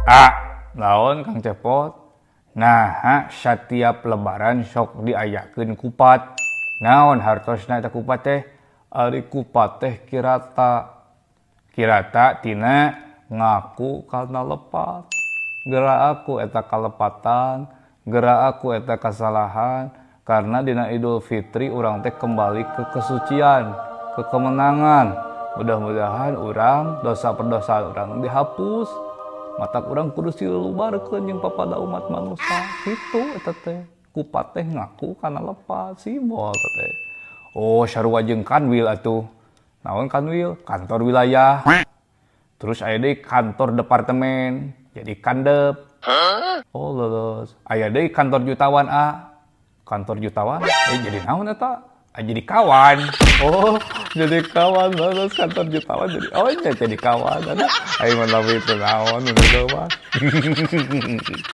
Ah, naon Kang Cepot? Nah, setiap lebaran sok diayakeun kupat. Naon hartosna eta kupat teh? Ari kupat teh kirata. Kirata tina ngaku kana lepat. Geura aku eta kalepatan, geura aku eta kasalahan, karena dina Idul Fitri urang teh kembali ke kesucian, ke kemenangan. Mudah-mudahan urang dosa perdosaan urang dihapus. Matak urang kudu silubarkeun jeung papada umat manusia. Kitu eta teh. Kupat teh ngaku kana lepat simbol eta teh. Oh, sarua jeung kanwil atuh. Naon kanwil? Kantor wilayah. Terus aya deui kantor departemen, jadi kandep. Oh, leres. Aya deui kantor jutawan A. Kantor jutawan, jadi naon eta? Ah, jadi kawan. Oh, jadi kawan. Terus kantor jutawan jadi, oh iya, jadi kawan. Aduh, aing mah itu naon udah mah.